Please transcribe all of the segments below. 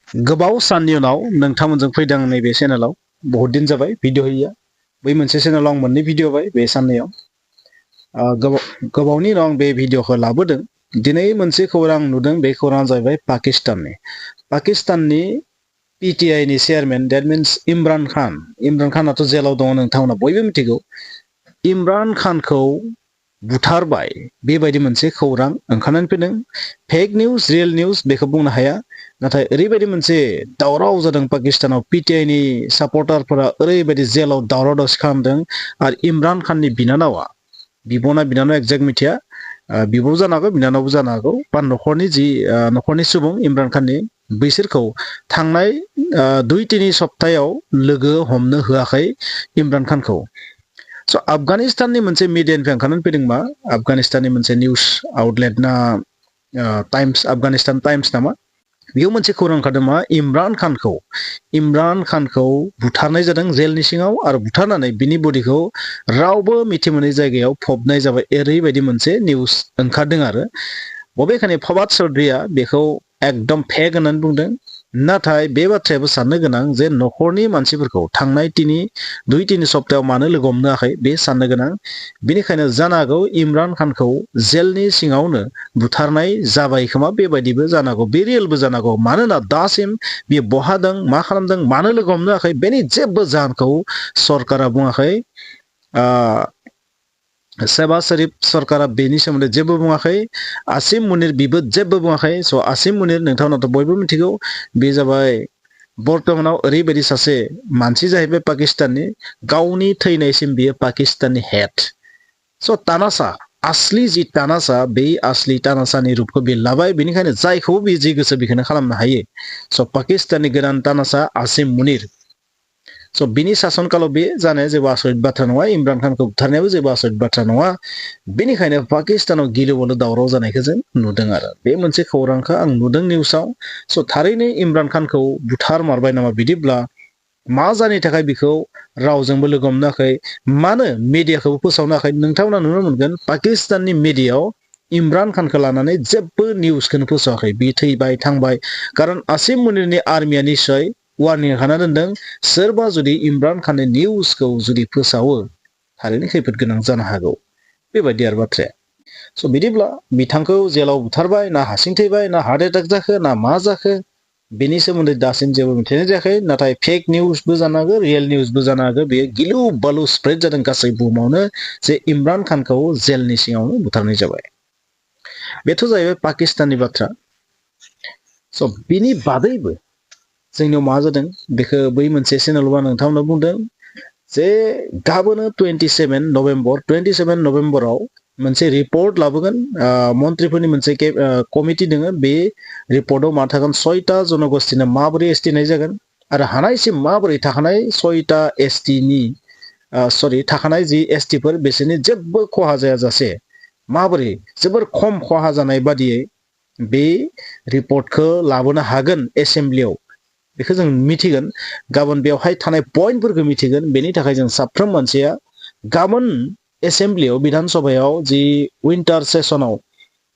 गोबाव साननि उनाव नोंथांमोनजों फैदों नैबे चेनेलाव बहुत दिन जाबाय भिडिअ होयिया बै मोनसे चेनेलाव आं मोननै भिडिअ होबाय बे साननैयाव गोबावनि उनाव आं बे भिडिअखौ लाबोदों। दिनै मोनसे खौरां नुदों बे खौराङा जाहैबाय पाकिस्ताननि PTI नि चेयारमेन डेट मिन्स इमरान खानाथ' जेलाव दङ नोंथांमोना बयबो मिथिगौ। इमरान खानखौ बुथारबाय बेबायदि मोनसे खौरां ओंखारनानै फैदों। फेक निउज रियेल निउज बेखौ बुंनो हाया, नाथाय ओरैबायदि मोनसे दावराव जादों पाकिस्तानाव PTI नि सापर्टारफोरा ओरैबायदि जेलाव दावराव दावसि खालामदों। आरो इमरान खाननि बिनानावा बिनानाव एक्जेक्ट मिथिया, बिब' जानो हागौ बिनानावबो जानो हागौ, बा न'खरनि सुबुं इमरान खाननि बैसोरखौ थांनाय 2-3 सप्तायाव लोगो हमनो होआखै इमरान खानखौ। स' आफगानिस्ताननि मोनसे मिडियानिफ्राय ओंखारनानै फैदों मा, आफगानिस्ताननि मोनसे निउज आउटलेट ना आफगानिस्तान टाइम्स नामा, बेयाव मोनसे खौरां ओंखारदों मा, इमरान खानखौ बुथारनाय जादों जेलनि सिङाव, आरो बुथारनानै बिनि बडिखौ रावबो मिथि मोनै जायगायाव फबनाय जाबाय। ओरैबायदि मोनसे निउज ओंखारदों आरो बबेखानि फवाद चौधुरीया बेखौ एकदम फेक होननानै बुंदों। नाथाय बे बाथ्रायाबो साननो गोनां जे न'खरनि मानसिफोरखौ थांनाय 2-3 सप्तायाव मानो लोगो हमनो हायाखै बे साननो गोनां। बेनिखायनो जानो हागौ इमरान खानखौ जेलनि सिङावनो बुथारनाय जाबाय खोमा, बेबायदिबो जानो हागौ, बे रियेलबो जानो हागौ। मानोना दासिम बेयो बहा दं मा खालामदों मानो लोगो हमनो हायाखै बेनि जेबो जाहोनखौ सरकारा बुङाखै। शेहबाज शरीफ सरकारा बेनि सोमोन्दै जेबो बुङाखै। आसिम मुनिर बिबो जेबो बुङाखै। स' आसिम मुनिर नोंथांमोनाथ' बयबो मिथिगौ, बे जाबाय बर्तमानाव ओरैबायदि सासे मानसि जाहैबाय पाकिस्ताननि, गावनि थैनायसिम बियो पाकिस्ताननि हेड। स' तानासा आसलि जि तानासा, बे आसलि तानासानि रुपखौ बे लाबाय। बेनिखायनो जायखौ बे जि गोसो बेखौनो खालामनो हायो। स' पाकिस्ताननि गोदान तानासा आसिम मुनिर। स' बिनि सासन कालाव बे जानाया जेबो आसरित बाथ्रा नङा, इमरान खानखौ बुथारनायाबो जेबो आसरित बाथ्रा नङा। बेनिखायनो पाकिस्तानाव गिलु बालु दावराव जानायखौ जों नुदों आरो बे मोनसे खौरांखौ आं नुदों निउसाव। स' थारैनो इमरान खानखौ बुथारमारबाय नामा? बिदिब्ला मा जानि थाखाय बेखौ रावजोंबो लोगो हमनो हायाखै, मानो मिडियाखौबो फोसावनो हायाखै? नोंथांमोना नुनो मोनगोन पाकिस्ताननि मिडियायाव इमरान खानखौ लानानै जेबो निउसखौनो फोसावाखै। बे थैबाय थांबाय, खारन आसिम मुनिरनि आर्मिया निस्सय वार्निं होखाना दोनदों, सोरबा जुदि इमरान खाननि निउसखौ जुदि फोसावो थारैनो खैफोद गोनां जानो हागौ, बेबायदि आरो बाथ्राया। स' बिदिब्ला बिथांखौ जेलाव बुथारबाय ना हारसिं थैबाय ना हार्ट एटाक जाखो ना मा जाखो, बेनि सोमोन्दै दासिम जेबो मिथिनाय जायाखै। नाथाय फेक निउसबो जानो हागौ, रियेल निउसबो जानो हागौ। बेयो गिलु बालु स्प्रेड जादों गासै बुहुमावनो जे इमरान खानखौ जेलनि सिङावनो बुथारनाय जाबाय। बेथ' जाहैबाय पाकिस्ताननि बाथ्रा। स' बिनि बादैबो जोंनियाव मा जादों बेखौ बै मोनसे चेनेलाव नोंथांमोना बुंदों जे गाबोनो 27 नभेम्बराव मोनसे रिपर्ट लाबोगोन, मन्थ्रिफोरनि मोनसे कमिटि दोङो। बे रिपर्टआव मा थागोन, 6टा जनगोष्ठीनो माबोरै एसटि होनाय जागोन, आरो हानायसिम माबोरै थाखानाय 6टा थाखानाय जि एसटिफोर बिसोरनि जेबो खहा जायाजासे माबोरै जोबोर खम खहा जानाय बादियै बे रिपर्टखौ लाबोनो हागोन एसेम्ब्लियाव, बेखौ जों मिथिगोन। गाबोन बेवहाय थानाय पइन्टफोरखौ मिथिगोन। बेनि थाखाय जों साफ्रोम मानसिया गाबोन एसेम्ब्लियाव बिधान सभायाव जि विन्टार सेसनाव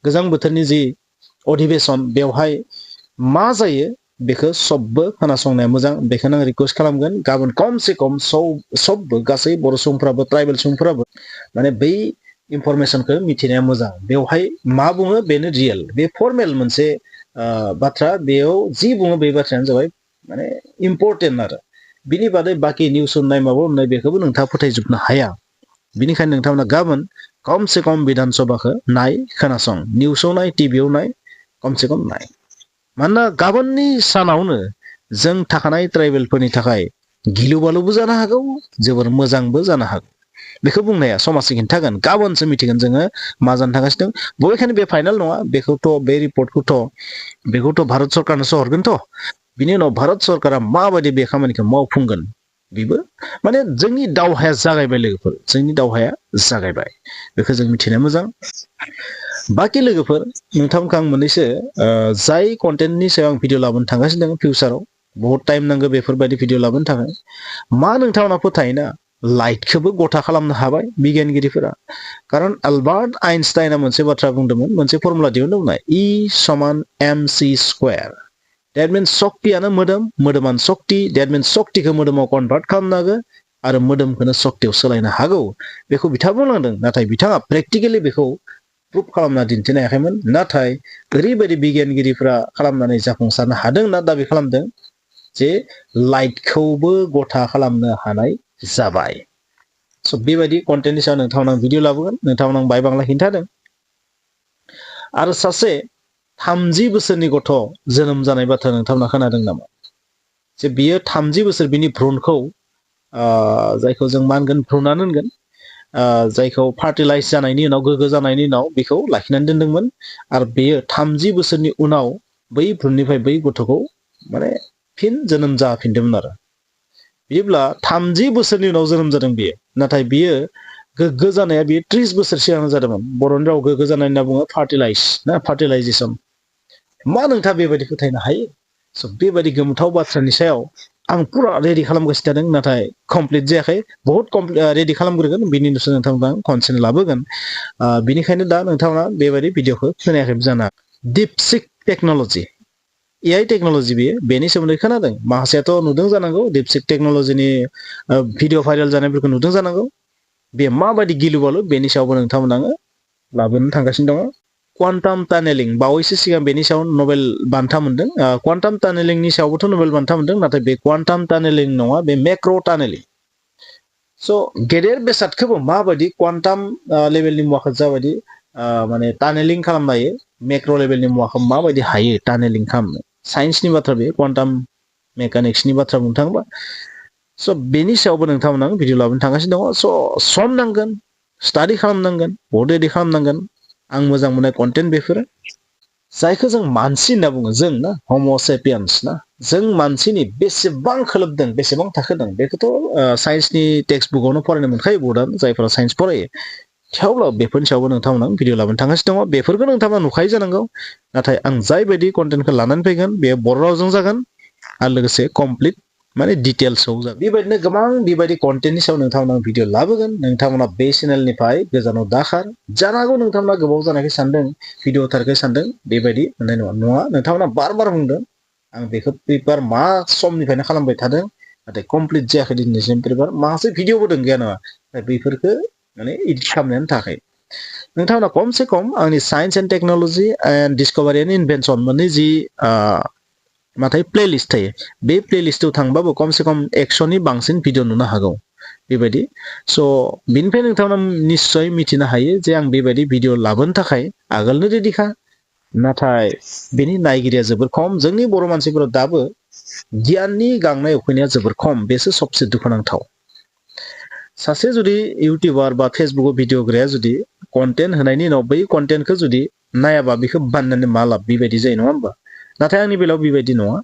गोजां बोथोरनि जि अधिबेशन, बेवहाय मा जायो बेखौ सबबो खोनासंनाया मोजां, बेखौनो आं रिकुवेस्ट खालामगोन। गाबोन खमसे खम सबबो गासै बर' सुबुंफ्राबो ट्राइबेल सुबुंफ्राबो माने बै इनफरमेसनखौ मिथिनाया मोजां। बेवहाय मा बुङो बेनो रियेल, बे फर्मेल मोनसे बाथ्रा। बेयाव जि बुङो बे बाथ्रायानो जाबाय माने इम्परटेन्ट आरो बिनि बादै बाखि निउस होननाय माबा होननाय बेखौबो नोंथाङा फोथायजोबनो हाया। बिनिखायनो नोंथांमोना गाबोन खमसे खम बिधान सभाखौ नाय, खोनासं, निउसाव नाय, टिभियाव नाय, खमसे खम नाय। मानोना गाबोननि सानावनो जों थाखानाय ट्राइबेलफोरनि थाखाय गिलु बालुबो जानो हागौ, जोबोर मोजांबो जानो हागौ। बेखौ बुंनाया समाजनि खिन्थागोन, गाबोनसो मिथिगोन जोङो मा जानो थागासिनो दं। बबेखानि बे फाइनाल नङा, बे रिपर्टखौथ' भारत सरकारनोसो हरगोनथ'। बिनि उनाव भारत सरकारा माबायदि बे खामानिखौ मावफुंगोन, बेबो माने जोंनि दावहाया जागायबाय लोगोफोर, जोंनि दावहाया जागायबाय, बेखौ जों मिथिनाया मोजां। बाखि लोगोफोर, नोंथांमोनखौ आं मोननैसो जाय कन्टेन्टनि सायाव आं भिडिअ लाबोनो थांगासिनो दं, फिउचाराव बहुत टाइम नांगौ बेफोरबायदि भिडिअ लाबोनो थाखाय। मा नोंथांमोना फोथायोना लाइटखौबो गथा खालामनो हाबाय बिगियानगिरिफोरा? खारन एलबार्ट आइनस्टाइना मोनसे बाथ्रा बुंदोंमोन, मोनसे फर्मुला दिहुनदोंमोन, E = mc²। That means सक्तियानो मोदोम मोदोमानो सक्ति that means सक्तिखौ मोदोमाव कनभार्ट खालामनो हागौ आरो मोदोमखौनो सक्तियाव सोलायनो हागौ बेखौ बिथाङा बुंलांदों नाथाय बिथाङा प्रेक्टिकेलि बेखौ प्रुफ खालामना दिन्थिनो हायाखैमोन नाथाय ओरैबायदि बिगियानगिरिफोरा खालामनानै जाफुंसारनो हादों होनना दाबि खालामदों जे लाइटखौबो गथा खालामनो हानाय जाबाय स' बेबायदि कन्टेन्टनि सायाव नोंथांमोन आं भिडिअ लाबोगोन नोंथांमोन आं बाय बांला खिन्थादों आरो सासे 30 बोसोरनि गथ' जोनोम जानाय बाथ्रा नोंथांमोना खोनादों नामा जे बियो 30 बोसोर बिनि भ्रुणखौ जायखौ जों मा होनगोन भ्रुणानो होनगोन जायखौ फार्टिलाइज जानायनि उनाव गोग्गो जानायनि उनाव बेखौ लाखिनानै दोनदोंमोन आरो बेयो 30 बोसोरनि उनाव बै भ्रुणनिफ्राय बै गथ'खौ माने फिन जोनोम जाफिनदोंमोन आरो बिदिब्ला 30 बोसोरनि उनाव जोनोम जादों बियो नाथाय बियो गोग्गो जानाया बियो 30 बोसोर सिगां जादोंमोन बर'नि राव गोग्गो जानाय होनना बुङो फार्टिलाइज ना फार्टिलाइजेसन मा नोंथाङा बेबायदि फोथायनो हायो स' बेबायदि गोमोथाव बाथ्रानि सायाव आं पुरा रेडि खालामगासिनो थादों नाथाय कमप्लिट जायाखै बहुत रेडि खालामग्रोगोन बिनि उनावसो नोंथांमोना कनसेन्ट लाबोगोन बिनिखायनो दा नोंथांमोना बेबायदि भिडिअखौ खोनायाखैबो जानो हागौ डिपसिक टेक्न'लजि AI टेक्न'लजि बेयो बेनि सोमोन्दै खोनादों माखासेयाथ' नुदों जानांगौ डिपसिक टेक्न'लजिनि भिडिअ भाइरेल जानायफोरखौ नुदों जानांगौ बे माबायदि गिलु बालु बेनि सायावबो नोंथांमोना आङो लाबोनो थांगासिनो दङ क्वान्टाम टानेलिं बावैसो सिगां बेनि सायाव नबेल बान्था मोनदों क्वान्टाम टानेलिंनि सायावबोथ' नबेल बान्था मोनदों नाथाय बे क्वान्टाम टानेलिं नङा बे मेक्र' टानेलिं स' गेदेर बेसादखौबो माबायदि क्वान्टाम लेभेलनि मुवाखौ जाबायदि माने टानेलिं खालामनो हायो मेक्र' लेभेलनि मुवाखौ माबायदि हायो टानेलिं खालामनो साइन्सनि बाथ्रा बे क्वान्टाम मेकानिक्सनि बाथ्रा बुंनो थाङोबा स' बेनि सायावबो नोंथांमोना भिडिअ लाबोनो थांगासिनो दङ स' सम नांगोन स्टाडि खालामनांगोन बहुद रेडि खालामनांगोन आं मोजां मोननाय कन्टेन्ट बेफोरो जायखौ जों मानसि होनना बुङो जों ना हम'सेपियन्स ना जों मानसिनि बेसेबां खोलोबदों बेसेबां थाखोदों बेखौथ' साइन्सनि टेक्सट बुकावनो फरायनो मोनखायो बर्डआनो जायफोरा साइन्स फरायो थेवब्लाबो बेफोरनि सायावबो नोंथांमोना भिडिअ लाबोनो थांगासिनो दङ बेफोरखौ नोंथांमोना नुखायो जानांगौ नाथाय आं जायबायदि कन्टेन्टखौ लानानै फैगोन बेयो बर' रावजों जागोन आरो लोगोसे कमप्लिट माने डिटेल्सआव जागोन बेबायदिनो गोबां बेबायदि कन्टेन्टनि सायाव नोंथांमोना भिडिअ लाबोगोन नोंथांमोना बे चेनेलनिफ्राय गोजानाव दाखार जानो हागौ नोंथांमोना गोबाव जानायखौ सानदों भिडिअ थारखौ सानदों बेबायदि होननाय नङा नोंथांमोना बार बार बुंदों आं बेखौ प्रिपेयार मा समनिफ्रायनो खालामबाय थादों नाथाय कमप्लिट जायाखै दिनैसिम प्रिपेयार माखासे भिडिअबो दं गैया नङा बेफोरखौ माने इडिट खालामनायानो थाखाय नोंथांमोना खमसे खम आंनि science and technology and discovery and invention मोननै जि नाथाय प्लेलिस्ट थायो बे प्लेलिस्टआव थांबाबो खमसे खम 100नि बांसिन भिडिअ नुनो हागौ बेबायदि स' बिनिफ्राय नोंथांमोना निस्सय मिथिनो हायो जे आं बेबायदि भिडिअ लाबोनो थाखाय आगोलनो रेडिखा नाथाय बेनि नायगिरिया जोबोर खम जोंनि बर' मानसिफोरा दाबो गियाननि गांनाय उखैनाया जोबोर खम बेसो सबसे दुखुनांथाव सासे जुदि इउटिउबार बा फेसबुकआव भिडिअ होग्राया जुदि कन्टेन्ट होनायनि उनाव बै कन्टेन्टखौ जुदि नायाबा बेखौ बाननानै मा लाब बेबायदि जायो नङा होमबा नाथाय आंनि बेलायाव बेबायदि नङा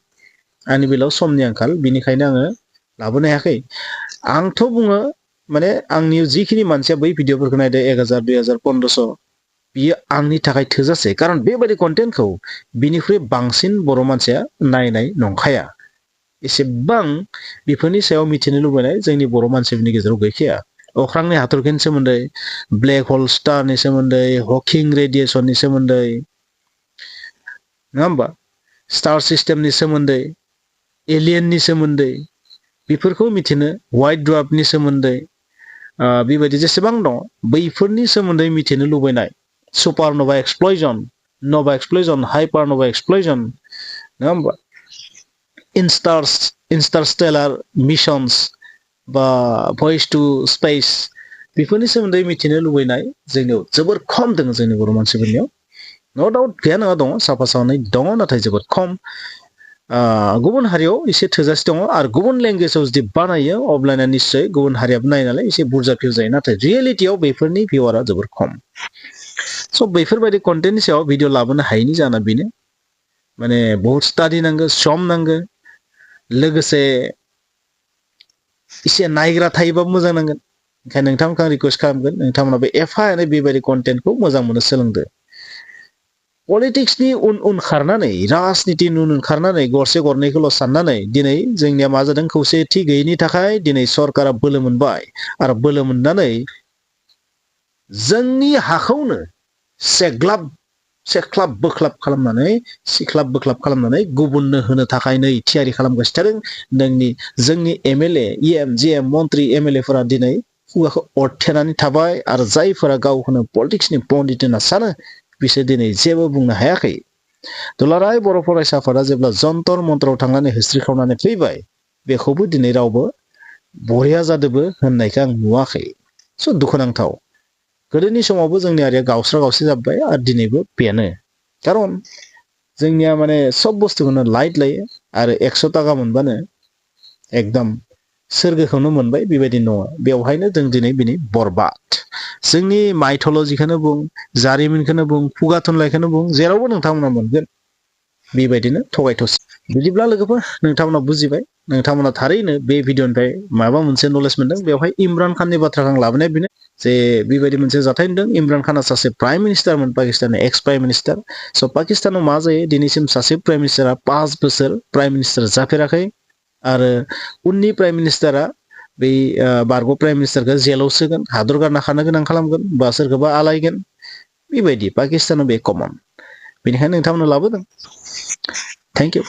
आंनि बेलायाव समनि आंखाल बिनिखायनो आङो लाबोनो हायाखै आंथ' बुङो माने आंनि जिखिनि मानसिया बै भिडिअफोरखौ नायदो 1000 2000 1500 बियो आंनि थाखाय थोजासे खारन बेबायदि कन्टेन्टखौ बिनिख्रुइ बांसिन बर' मानसिया नायनाय नंखाया एसेबां बेफोरनि सायाव मिथिनो लुबैनाय जोंनि बर' मानसिफोरनि गेजेराव गैखाया अख्रांनि हाथरखिनि सोमोन्दै ब्लेक हल स्टारनि सोमोन्दै हकिं रेडिएसननि सोमोन्दै नङा होमबा स्टार सिस्टेमनि सोमोन्दै एलियननि सोमोन्दै बेफोरखौ मिथिनो वाइट ड्वार्फनि सोमोन्दै बेबायदि जेसेबां दं बैफोरनि सोमोन्दै मिथिनो लुबैनाय सुपारनोभा एक्सप्ल'जन हाइपारनोभा एक्सप्ल'जन नङा होमबा इन्टारस्टेलार मिशन्स बा भइस टु स्पेस बेफोरनि सोमोन्दै मिथिनो लुबैनाय जोंनियाव जोबोर खम दङ जोंनि बर' मानसिफोरनियाव न' डाउट गैया नङा दङ साफा सानै दङ नाथाय जोबोद खम गुबुन हारियाव एसे थोजासे दङ आरो गुबुन लेंगुवेजाव जुदि बानायो अब्लाना निश्चय गुबुन हारियाबो नायो नालाय एसे बुरजा भिउ जायो नाथाय रियेलिटियाव बेफोरनि भिउआरा जोबोर खम स' बैफोरबायदि कन्टेन्टनि सायाव भिडिअ लाबोनो हायैनि जाहोना बेनो माने बहुत स्टाडि नांगौ सम नांगौ लोगोसे एसे नायग्रा थायोबाबो मोजां नांगोन ओंखायनो नोंथांमोनखौ आं रिकुवेस्ट खालामगोन नोंथांमोना बे एफा एनै बेबायदि कन्टेन्टखौ मोजां मोनो सोलोंदो पलिटिक्सनि उन खारनानै राजनितिनि उन खारनानै गरसे गरनैखौल' साननानै दिनै जोंनिया मा जादों खौसेथि गैयैनि थाखाय दिनै सरकारा बोलो मोनबाय आरो बोलो मोननानै जोंनि हाखौनो सेग्लाब सेख्लाब बोख्लाब खालामनानै सिख्लाब बोख्लाब खालामनानै गुबुननो होनो थाखाय नै थियारि खालामगासिनो थादों जोंनि एमएलए इएम जिएम मन्त्रि एमएलएफोरा दिनै खुगाखौ अरथेनानै थाबाय आरो जायफोरा गावखौनो पलिटिक्सनि पण्डित होनना सानो बिसोर दिनै जेबो बुंनो हायाखै दुलाराय बर' फरायसा आफादा जेब्ला जन्तर मन्त्रआव थांनानै हिस्ट्रि खावनानै फैबाय बेखौबो दिनै रावबो बरिया जादोबो होननायखौ आं नुवाखै स' दुखुनांथाव गोदोनि समावबो जोंनि आरिया गावस्रा गावस्रि जाबाय आरो दिनैबो बेनो खारन जोंनिया माने सब बुस्थुखौनो लाइट लायो आरो 100 थाखा मोनबानो एकदम सोरगोखौनो मोनबाय बेबायदि नङा बेवहायनो जों दिनै बिनि बरबाद जोंनि माइथलजिखौनो बुं जारिमिनखौनो बुं खुगा थुनलाइखौनो बुं जेरावबो नोंथांमोना मोनगोन बेबायदिनो थगायथ'सि बिदिब्ला लोगोफोर नोंथांमोना बुजिबाय नोंथांमोना थारैनो बे भिडिअनिफ्राय माबा मोनसे नलेज मोनदों बेवहाय इमरान खाननि बाथ्राखौ आं लाबोनाया बेनो जे बेबायदि मोनसे जाथाय नुदों इमरान खाना सासे प्राइम मिनिस्टारमोन पाकिस्ताननि एक्स प्राइम मिनिस्टार स' पाकिस्तानाव मा जायो दिनैसिम सासे प्राइम मिनिस्टारा 5 बोसोर प्राइम मिनिस्टार जाफेराखै आरो उननि प्राइम मिनिस्टारा बै बारग' प्राइम मिनिस्टारखौ जेलाव सोगोन हादर गारना खानो गोनां खालामगोन बा सोरखौबा आलायगोन बेबायदि पाकिस्तानाव बे कमन बेनिखायनो नोंथांमोना लाबोदों थेंक इउ